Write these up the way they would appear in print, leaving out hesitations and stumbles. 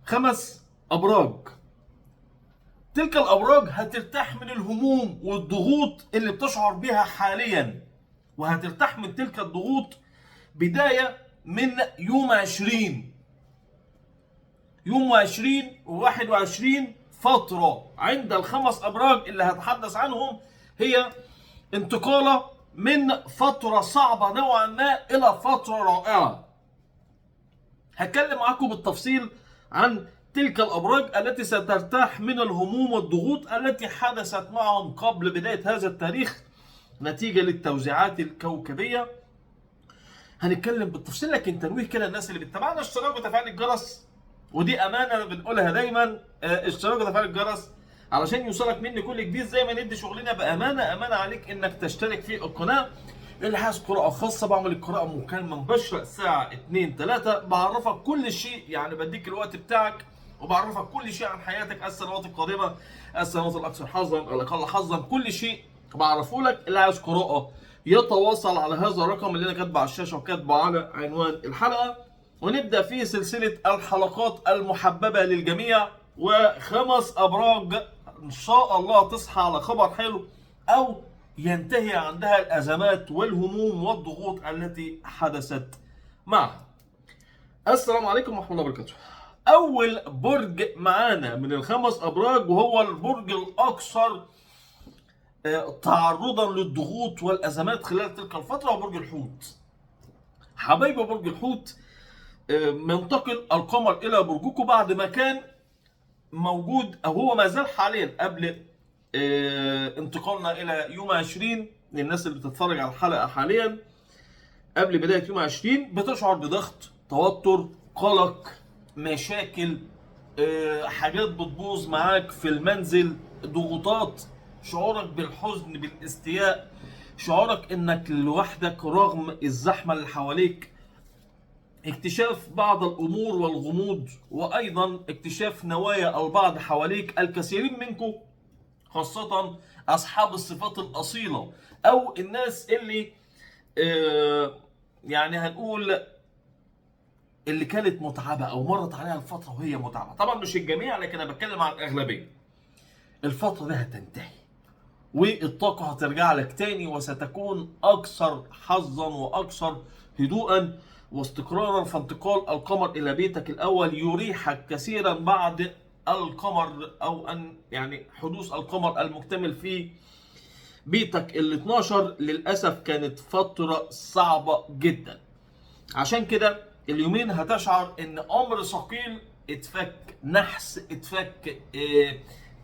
5 أبراج. تلك الأبراج هترتاح من الهموم والضغوط اللي بتشعر بها حاليا، وهترتاح من تلك الضغوط بداية من يوم 20، يوم 20 و21. فترة عند ال5 أبراج اللي هتحدث عنهم هي انتقالة من فترة صعبة نوعا ما إلى فترة رائعة. هتكلم معاكم بالتفصيل عن تلك الأبراج التي سترتاح من الهموم والضغوط التي حدثت معهم قبل بداية هذا التاريخ نتيجة للتوزيعات الكوكبية. هنتكلم بالتفصيل، لكن تنويه كده الناس اللي بتتابعنا: اشتراك وتفعيل الجرس، ودي أمانة بنقولها دايما، اشتراك وتفعيل الجرس علشان يوصلك مني كل جديد. زي ما ندي شغلنا بأمانة، أمانة عليك إنك تشترك في القناة. اللي عايز قراءة خاصة، بعمل القراءة مكالمة مباشرة الساعة 2 3، بعرفك كل شيء، يعني بديك الوقت بتاعك وبعرفك كل شيء عن حياتك، السنوات القادمة، السنوات الأكثر حظا، الأقل حظا، كل شيء بعرفه لك. اللي عايز قراءة يتواصل على هذا الرقم اللي أنا كاتبه على الشاشة وكاتبه على عنوان الحلقة. ونبدأ في سلسلة الحلقات المحببة للجميع، و5 أبراج إن شاء الله تصحى على خبر حلو أو ينتهي عندها الأزمات والهموم والضغوط التي حدثت معها. السلام عليكم ورحمة الله وبركاته. أول برج معانا من ال5 أبراج وهو البرج الأكثر تعرضا للضغوط والأزمات خلال تلك الفترة، وبرج الحوت. حبايب برج الحوت، منتقل القمر إلى برجكم بعد ما كان موجود، أو هو ما زال حاليا قبل انتقالنا إلى يوم 20. للناس اللي بتتفرج على الحلقة حاليا قبل بداية يوم 20، بتشعر بضغط، توتر، قلق، مشاكل، حاجات بتبوظ معاك في المنزل، ضغوطات، شعورك بالحزن، بالاستياء، شعورك انك لوحدك رغم الزحمة اللي حواليك، اكتشاف بعض الامور والغموض، وايضا اكتشاف نوايا البعض حواليك. الكثيرين منكم خاصة اصحاب الصفات الاصيلة او الناس اللي يعني هنقول اللي كانت متعبة او مرت عليها الفترة وهي متعبة، طبعا مش الجميع لكن انا بتكلم عن الاغلبية. الفترة دي هتنتهي والطاقة هترجع لك تاني، وستكون اكثر حظا واكثر هدوءا واستقرارا. فانتقال القمر الى بيتك الاول يريحك كثيرا بعد القمر، او ان يعني حدوث القمر المكتمل في بيتك ال 12. للاسف كانت فترة صعبة جدا، عشان كده اليومين هتشعر ان امر ثقيل اتفك، نحس اتفك،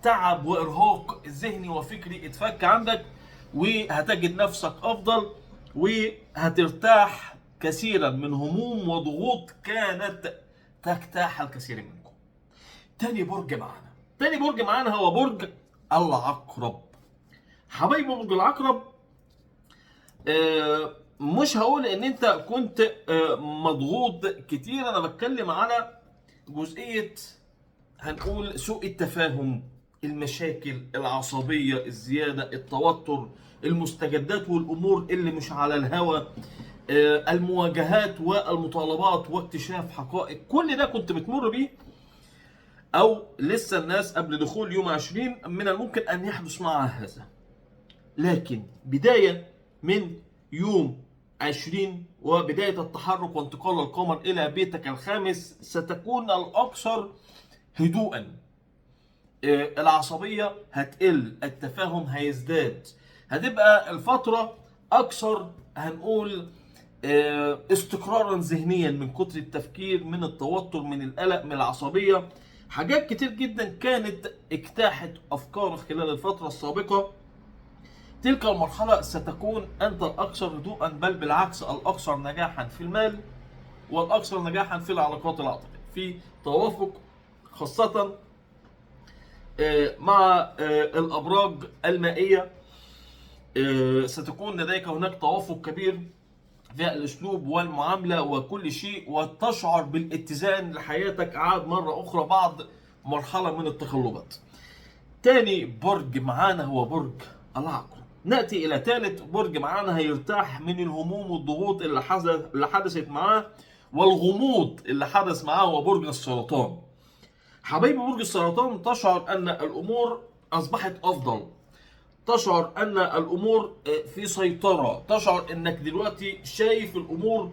تعب وارهاق ذهني وفكري اتفك عندك، وهتجد نفسك افضل وهترتاح كثيرا من هموم وضغوط كانت تجتاح الكثير منكم. تاني برج معانا هو برج العقرب. حبايب برج العقرب، مش هقول ان انت كنت مضغوط كتير، انا بتكلم على جزئية هنقول سوء التفاهم، المشاكل، العصبية الزيادة، التوتر، المستجدات والامور اللي مش على الهوى، المواجهات والمطالبات واكتشاف حقائق، كل ده كنت بتمر بيه او لسه الناس قبل دخول يوم 20 من الممكن ان يحدث معها هذا. لكن بداية من يوم 20 وبداية التحرك وانتقال القمر إلى بيتك الخامس ستكون الأكثر هدوءا. العصبية هتقل، التفاهم هيزداد، هتبقى الفترة أكثر هنقول استقرارا ذهنيا من كتر التفكير، من التوتر، من القلق، من العصبية. حاجات كتير جدا كانت اجتاحت أفكارك خلال الفترة السابقة. تلك المرحلة ستكون أنت الأكثر هدوءا، بل بالعكس الأكثر نجاحا في المال والأكثر نجاحا في العلاقات العاطفية، في توافق خاصة مع الأبراج المائية. ستكون لديك هناك توافق كبير في الأسلوب والمعاملة وكل شيء، وتشعر بالاتزان لحياتك عاد مرة أخرى بعد مرحلة من التقلبات. تاني برج معانا هو برج العقرب. نأتي إلى ثالث برج معانا هيرتاح من الهموم والضغوط اللي حدثت معاه والغموض اللي حدث معاه، هو برج السرطان. حبايبي برج السرطان، تشعر ان الامور اصبحت افضل، تشعر ان الامور في سيطرة، تشعر انك دلوقتي شايف الامور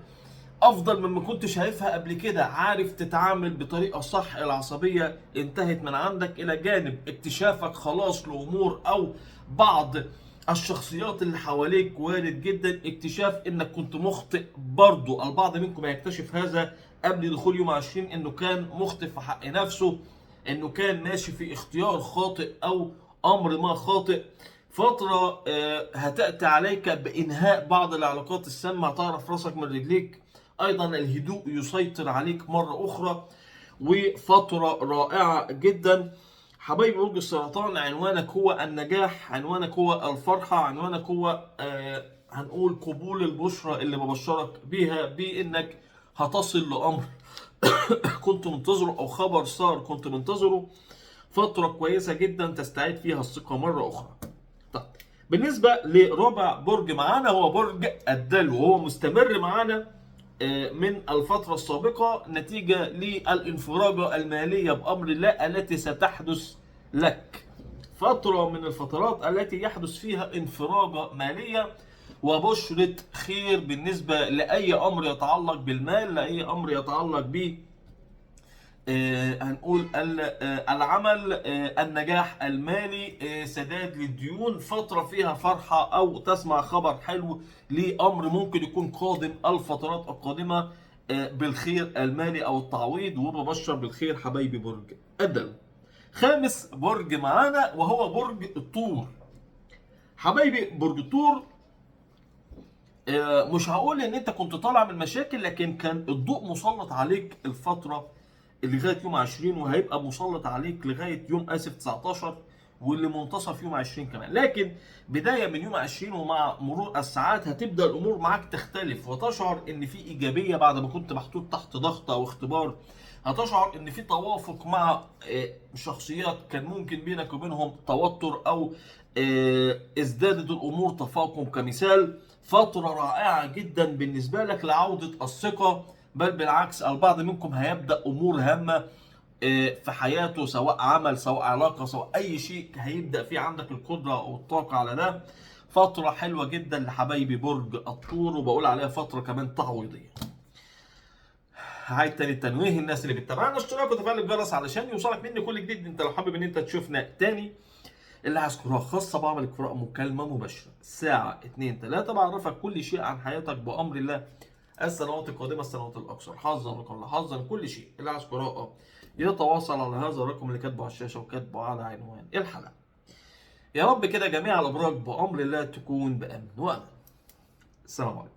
افضل مما كنت شايفها قبل كده، عارف تتعامل بطريقة صح، العصبية انتهت من عندك، الى جانب اكتشافك خلاص لامور او بعض الشخصيات اللي حواليك، وارد جدا اكتشاف انك كنت مخطئ برضو. البعض منكم هيكتشف هذا قبل دخول يوم 20 انه كان مخطئ في حق نفسه، انه كان ماشي في اختيار خاطئ او امر ما خاطئ. فترة هتأتي عليك بإنهاء بعض العلاقات السامة، هتعرف راسك من رجليك، أيضا الهدوء يسيطر عليك مرة أخرى، وفترة رائعة جدا. حبايبي برج السرطان، عنوانك هو النجاح، عنوانك هو الفرحة، عنوانك هو هنقول قبول البشرى اللي ببشرك بيها، بإنك هتصل لأمر كنت منتظره أو خبر صار كنت منتظره. فترة كويسة جدا تستعيد فيها الثقة مرة أخرى. طيب بالنسبة لرابع برج معانا هو برج الدلو، وهو مستمر معانا من الفترة السابقة نتيجة للانفراجة المالية بأمر الله التي ستحدث لك. فترة من الفترات التي يحدث فيها انفراجة مالية وبشرة خير بالنسبة لأي أمر يتعلق بالمال، لأي أمر يتعلق ب هنقول العمل، النجاح المالي، سداد للديون. فترة فيها فرحة أو تسمع خبر حلو لأمر ممكن يكون قادم الفترات القادمة بالخير المالي أو التعويض، وببشر بالخير حبايبي برج الدلو. خامس برج معانا وهو برج الثور. حبايبي برج الثور، مش هقول ان انت كنت طالع من مشاكل، لكن كان الضوء مسلط عليك الفترة اللي لغاية يوم 20، وهيبقى مسلط عليك لغاية يوم 19 واللي منتصف يوم 20 كمان. لكن بداية من يوم 20 ومع مرور الساعات هتبدا الامور معاك تختلف، وتشعر ان في ايجابية بعد ما كنت محطوط تحت ضغط او اختبار. هتشعر ان في توافق مع شخصيات كان ممكن بينك وبينهم توتر او ازدادت الامور تفاقم. كمثال فترة رائعة جدا بالنسبة لك لعودة الثقة، بل بالعكس البعض منكم هيبدا امور هامة في حياته، سواء عمل سواء علاقة سواء اي شيء هيبدا فيه عندك القدرة او الطاقة على ده. فترة حلوة جدا لحبايبي برج الثور، وبقول عليها فترة كمان تعويضيه. هعيد تاني التنويه الناس اللي بتتابعنا، اشتراك وتفعيل الجرس علشان يوصلك مني كل جديد. انت لو حابب ان انت تشوفنا تاني، اللي عايز قراءة خاصة بعمل قراءة مكالمة مباشرة الساعة 2 3، بعرفك كل شيء عن حياتك بأمر الله، السنوات القادمة، السنوات الأكثر حظا وقل حظا، كل شيء. اللي عايز قراءة يتواصل على هذا الرقم اللي كاتبه على الشاشة وكاتبه على عنوان الحلقة. يا رب كده جميع الأبراج بأمر الله تكون بأمن وأمان. السلام عليكم.